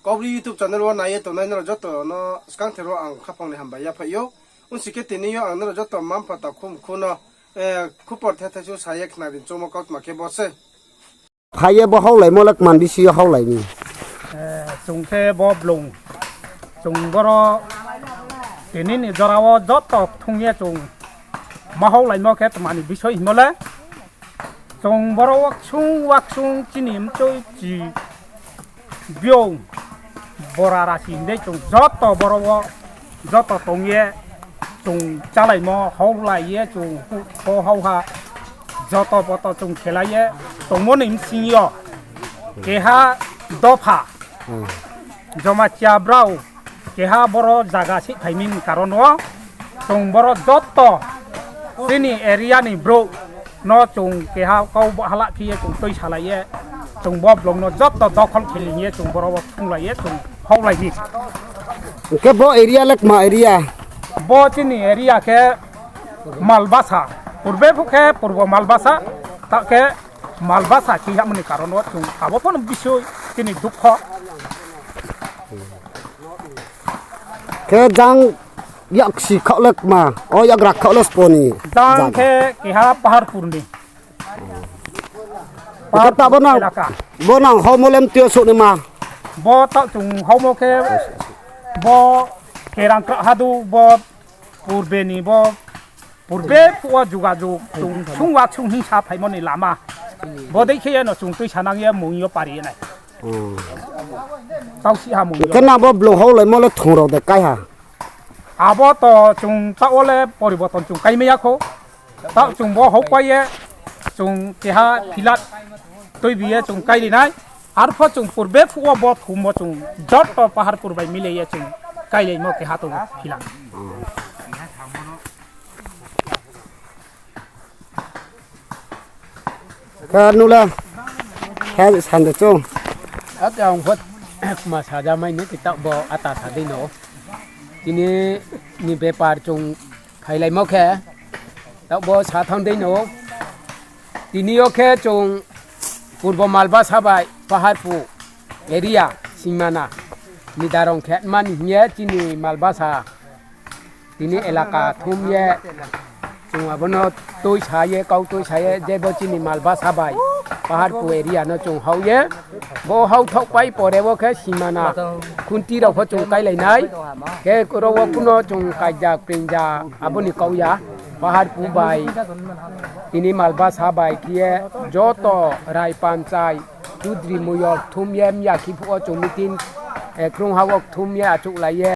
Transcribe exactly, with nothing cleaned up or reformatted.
Kaubru YouTube channel wo nai ye tongnai nrao joto no skangther wo ang khaphang ni hambai yaphaih ou. Ongsi khe tini yo ang nrao joto mma-mpha takhu mkhu no, eh, khupor thethai su sa ye khnari choungmo kautma khe bo se. Phai ye bo haolaimo le kman bisi yo haolai mi. Eh, chung khe bo blung. Chung boro tini ni jora wo joto kthung ye chung ma haolaimo khe tma ni bisoi hingmo le. Chung boro waksung waksung chini mchoi chi biong bora rasi hing dei chung joto boro wo joto tong ye chung chálaimo haolai ye chung hu-, ho hao ha joto poto chung khelai ye tongmo ni bsing yo keha dopha Jamatia brao keha boro zaga sihphai mi ni karon wo chung boro joto chini area ni brouh no chung keha kau bo hala phi ye chung tuisalai ye chung bo blung no joto dokhol khe ling ye chung boro wo thunglai ye chung haolai mi. Hing khe bo area le kma area? Bo chini area khe Malbasa, purbe phuh khe Purbo Malbasa, taoh khe Malbasa khe yagmo ni karon wo chung abo pho no bisoi chini dukho. Khe jang yaksi khaoh le kma, o yagra khaoh le spo ni? Jang khe keha Paharpur ni. Hing khe ta bo nang, elaka. Bo nang haumo le mtui yo souh naima? Bo taoh chung haumo khe bo Kerangkra hadu bo purbe ni bo purbe phuh wo jugajug chung sungwa sung hingsa phaimo ni lama. Bo dei khe ye no chung tuisanang ye mung yo pari ye nai. Taoh si ha mung yo. Hing khe nang bo blung haolaimo le thung rao de kái ha? Abo to chung taoh wo le poriborton chung káimai ya khou. Taoh chung bo haupai ye chung keha philat tuibi ye chung káiri nai. Arpho chung purbe phuh wo bo thumo chung joto Paharpur bai mile ye chung káilaimo keha tong philat. Khe nung le, khe sande chung. Ake ang pho kma sajamai ni khe taoh bo ata sa dei no. Tini ni bepar chung phailaimo khe, taoh bo sa thanng dei no. Tini yo khe chung Purbo Malbasa bai Paharpur area singmana ni darong khe mani hing ye chini Malbasa tini elaka thum ye chung abo no tuisa ye, kau tuisa ye, je bo chini Malbasa bai Paharpur area no chung hao ye, bo hao thaohpai pore wo khe singmana khunti rao pho chung káilai nai. Khe ro wo kuno chung kaija kringja abo ni kau ya, Paharpur bai tini Malbasa bai khe ye joto rai panchai, chudri moyol thum ye mya khe phuh wo chung meeting, eh, krungha wo kthum ye achouhlai ye